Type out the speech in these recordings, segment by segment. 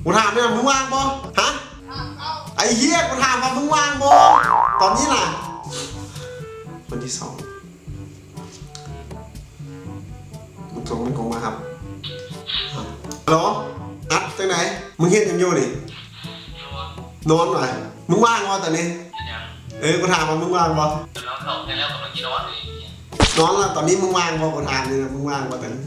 ກູຖາມແມ່ນ ມຶງວ່າງບໍ່? ຮະ? ໄອ້ເຫຍ ກູຖາມວ່າມຶງວ່າງບໍ່? ຕອນນີ້ນະ ຄົນທີສອງ ມັນສົ່ງ ມັນຄົງມາຮັບ. ຮາໂຫຼ ອັດ ຈັ່ງໃດ? ມຶງເຮັດຫຍັງຢູ່ນີ້? ນອນຫວາ? ມຶງວ່າງບໍ່ຕອນນີ້? ເອີ ກູຖາມວ່າມຶງວ່າງບໍ່? ນອນແລ້ວ ຕອນນີ້ມຶງວ່າງບໍ່? ກູຖາມນີ້ນະ ມຶງວ່າງບໍ່ຕອນນີ້?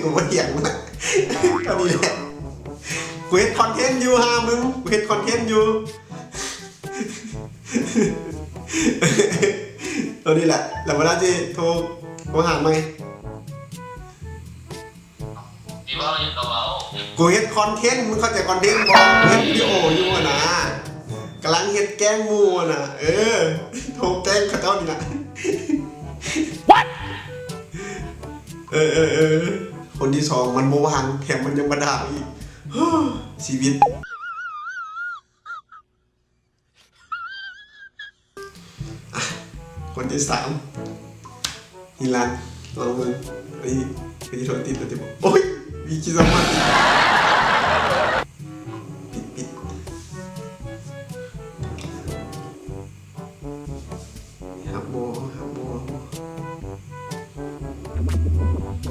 ກູບໍ່ຖຽງນະ ເທົ່ານີ້ແຫຼະ. ກູເຮັດຄອນເທັນຢູ່ ຫາມຶງ ກູເຮັດຄອນເທັນຢູ່ ເທົ່ານີ້ແຫຼະ. ແລ້ວເວລາຊິໂທ ໂທຫາໃໝ່. ຊິເວົ້າຫຍັງກໍເວົ້າ ກູເຮັດຄອນເທັນ ມຶງເຂົ້າໃຈຄອນເທັນບໍ່? ກູເຮັດວິດີໂອຢູ່ຫັ້ນນະ ກຳລັງເຮັດແກ້ງໝູ່ຫັ້ນນະ. ເອີ ໂທແກ້ງເຂົາເຈົ້ານີ້ນະ. ເອີໆໆ ຄົນທີສອງມັນບໍ່ວ່າງ ແຖມມັນຍັງມາດ່າອີກ ຊີວິດ. ອ່ະ ຄົນທີສາມ ນິລັນ ລອງເບິ່ງ. ເອີຍ ໄປທີ່ໂທຕິດແລ້ວຕິ. ໂອ້ຍ ວິກິສະໝາດ ປິດ ປິດ. ຮັບບໍ່ ຮັບບໍ່ ຮັບບໍ່? ສະ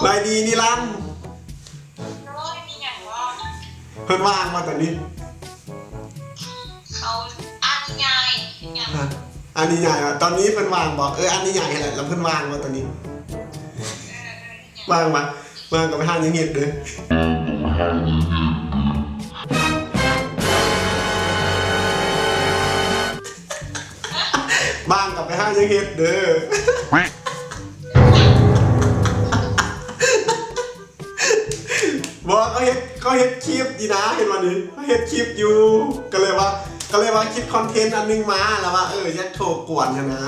ບາຍດີນິລັນ. ໂອ້ຍ ມີຫຍັງບໍ່? ເພິ່ນວ່າງບໍ່ຕອນນີ້? ເຂົາອ່ານນິຍາຍ. ເປັນຫຍັງ? ອ່ານນິຍາຍວ່າ ຕອນນີ້ເພິ່ນວ່າງບໍ່? ເອີ ອ່ານນິຍາຍຫັ້ນແຫຼະ. ແລ້ວເພິ່ນວ່າງບໍ່ຕອນນີ້? ເອີ ເອີ ເປັນຫຍັງ? ວ່າງບໍ່? ວ່າງກໍໄປຫາຫຍັງເຮັດເດີ. ວ່າງກໍໄປຫາຫຍັງເຮັດເດີ. ບໍ່ ເຂົາເຮັດ ເຂົາເຮັດຄລິບນີ້ນະ ເຫັນບໍ່ນີ້? ເຂົາເຮັດຄລິບຢູ່ ກໍເລີຍວ່າ ກໍເລີຍວ່າຄິດຄອນເທັນອັນໜຶ່ງມາ ແລ້ວວ່າ ເອີ ຢາກໂທກວນຫັ້ນນະ.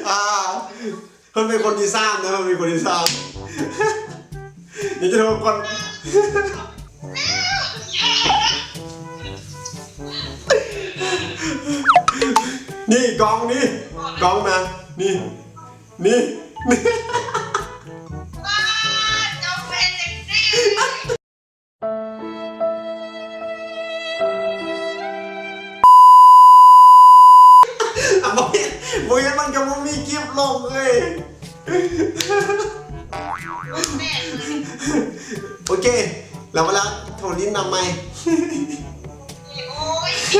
ອ່າ ເພິ່ນເປັນຄົນທີສາມເດີ ເພິ່ນເປັນຄົນທີສາມ. ດຽວຈະໂທກ່ອນ. ນີ້ກ້ອງນີ້ ກ້ອງນະ ນີ້ ນີ້ ນີ້. ອ່ະ ບໍ່ເຮັດ ບໍ່ເຮັດມັນກໍບໍ່ມີຄລິບລົງເລີຍ. ໂອເຄ ແລ້ວເວລາໂທຫຼິ້ນນຳໃໝ່. ໂອ້ຍ ໂອເຄ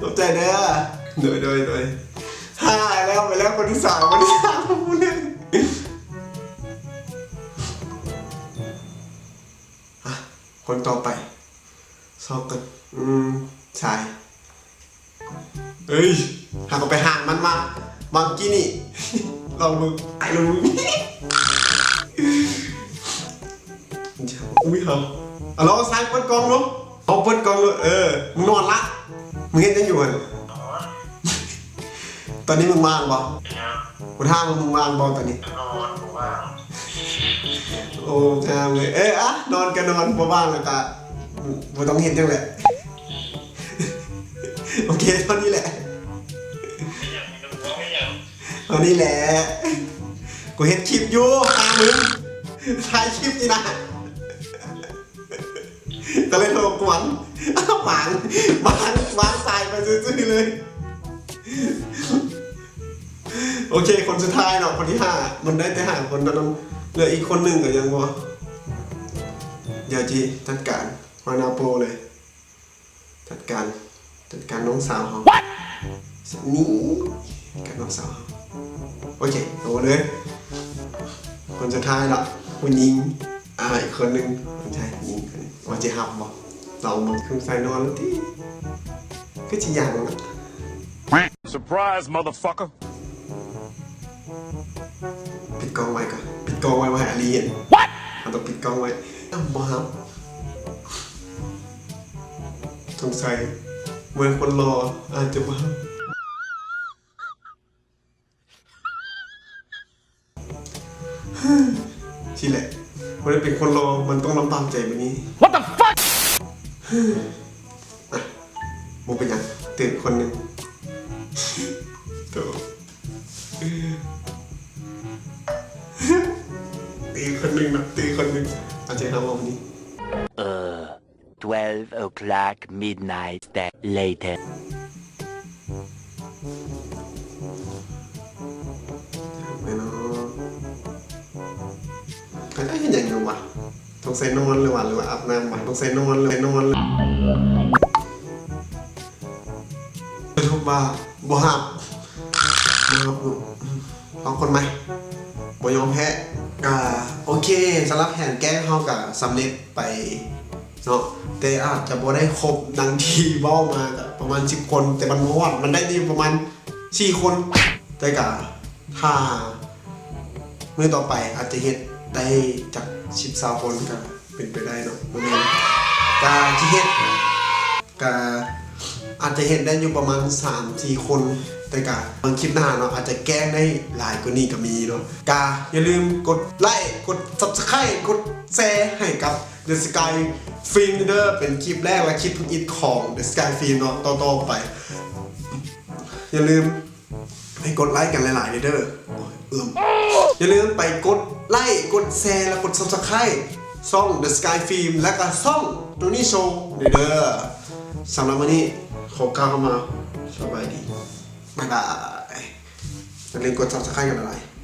ຂອບໃຈເດີ. ໂດຍ ໂດຍ ໂດຍ. ຫາແລ້ວ ໄປແລ້ວ ຄົນທີສາມ ຄົນທີສາມ ຜູ້ໜຶ່ງ. ອ່ະ ຄົນຕໍ່ໄປ ຊອກກັນ ອືມ ຊາຍ. ເອີຍ ຫາກໍໄປຫາມັນມາ ມາກີ້ນີ້ ລອງເບິ່ງ ລອງເບິ່ງ. ອຸ້ຍ ເຮົາ ອາໂຫຼ ຊາຍ ເປີດກ້ອງດູ ເອົາ ເປີດກ້ອງດູ. ເອີ ມຶງນອນລະ ມຶງເຮັດຫຍັງຢູ່ຫັ້ນ? ຕອນນີ້ມຶງວ່າງບໍ່? ເປັນຫຍັງ? ກູຖາມວ່າມຶງວ່າງບໍ່ຕອນນີ້? ນອນ ບໍ່ວ່າງ. ໂອ້ ງາມເລີຍ. ເອີ ອ່ະ ນອນກໍນອນ ບໍ່ວ່າງແລ້ວກໍບໍ່ຕ້ອງເຮັດຫຍັງແຫຼະ. ໂອເຄ ເທົ່ານີ້ແຫຼະ ເປັນຫຍັງ? ເປັນຫຍັງ? ເທົ່ານີ້ແຫຼະ. ກູເຮັດຄລິບຢູ່ ຫາມຶງ ຖ່າຍຄລິບນີ້ນະ. ກໍເລີຍໂທກວນ ວາງ ວາງ ວາງສາຍໄປຊື່ໆເລີຍ. ໂອເຄ ຄົນສຸດທ້າຍເນາະ ຄົນທີຫ້າ ມັນໄດ້ແຕ່ຫ້າຄົນເທົ່ານັ້ນ ເຫຼືອອີກຄົນໜຶ່ງກໍຍັງບໍ່ ດຽວຈິຈັດການ ຫົວໜ້າໂປເລີຍ. ຈັດການ ຈັດການນ້ອງສາວເຮົາ. ນີ້ ຈັດການນ້ອງສາວເຮົາ. ໂອເຄ ໂທເລີຍ. ຄົນສຸດທ້າຍເນາະ ຜູ້ຍິງ ອ່າ ອີກຄົນໜຶ່ງ ຜູ້ຊາຍ ຜູ້ຍິງຄົນໜຶ່ງ ວ່າຊິຮັບບໍ່? ລອງເບິ່ງ. ຄືສາຍນອນແລ້ວຕິ ຄືຊິຍັງນະ. Surprise, motherfucker. ເປັ ປິດກ້ອງໄວ້ກ່ອນ ປິດກ້ອງໄວ້ ບໍ່ໃຫ້ອາລີເຫັນ. ເຮົາຕ້ອງປິດກ້ອງໄວ້. ອ້າວ ບໍ່ຮັບ. ສົງໄສເມື່ອຄົນຫຼໍ່ອາດຈະບໍ່ຮັບ. ຊີ້ແຫຼະ ບໍ່ໄດ້ເປັນຄົນຫຼໍ່ ມັນຕ້ອງລຳບາກໃຈແບບນີ້. What the fuck? ອ່ະ ບໍ່ເປັນຫຍັງ ຕື່ມຄົນໜຶ່ງ. ໂຕ ຕື່ມຄົນໜຶ່ງນະ ຕື່ມຄົນໜຶ່ງ. ອາຈານເຮົາເວົ້ານີ້. ເອີ twelve o'clock midnight later. ໄປນອນ. ໄປໄດ້ເຮັດຫຍັງຢູ່ວະ? ສົງໄສນອນຫຼືວ່າ ຫຼືວ່າອາບນ້ຳວະ? ສົງໄສນອນ ຫຼື ນອນ ຫຼື ສະຫຼຸບວ່າບໍ່ຮັບ ບໍ່ຮັບ. ລອງຄົນໃໝ່ ບໍ່ຍອມແພ້. ກະໂອເຄ ສຳລັບແຜນແກ້ງເຮົາກະສຳເລັດໄປເນາະ ແຕ່ອາດຈະບໍ່ໄດ້ຄົບດັ່ງທີ່ເວົ້າມາ ກະປະມານສິບຄົນ ແຕ່ມັນບໍ່ຮອດ ມັນໄດ້ຢູ່ປະມານສີ່ຄົນ. ແຕ່ກະຖ້າມື້ຕໍ່ໄປອາດຈະເຮັດໄດ້ຈັກສິບ ຊາວຄົນ ກະເປັນໄປໄດ້ເນາະ ບໍ່ແມ່ນ ກະຊິເຮັດ ກະອາດຈະເຮັດໄດ້ຢູ່ປະມານສາມສີ່ຄົນ ແຕ່ກະເບິ່ງຄລິບໜ້າເນາະ ອາດຈະແກ້ງໄດ້ຫຼາຍກວ່ານີ້ກະມີເນາະ. ກະຢ່າລືມກົດໄລ້ ກົດ Subscribe ກົດແຊໃຫ້ກັບ The Sky Film ເດີ ເປັນຄລິບແລກ ແລະ ຄລິບທຳອິດຂອງ The Sky Film ເນາະ ຕໍ່ໆໄປ. ຢ່າລືມ ໃຫ້ກົດໄລ້ກັນຫຼາຍໆເດີ. ໂອ້ຍ ເອື້ອມ. ຢ່າລືມໄປກົດໄລ້ ກົດແຊ ແລະ ກົດ Subscribe ຊ່ອງ The Sky Film ແລະກະຊ່ອງ Tony Show ເດີ. ສຳລັບມື້ນີ້ຂໍກ່າວຄຳວ່າ ສະບາຍດີ ບາຍບາຍ. ຢ່າລືມກົດ Subscribe ກັນຫຼາຍໆ.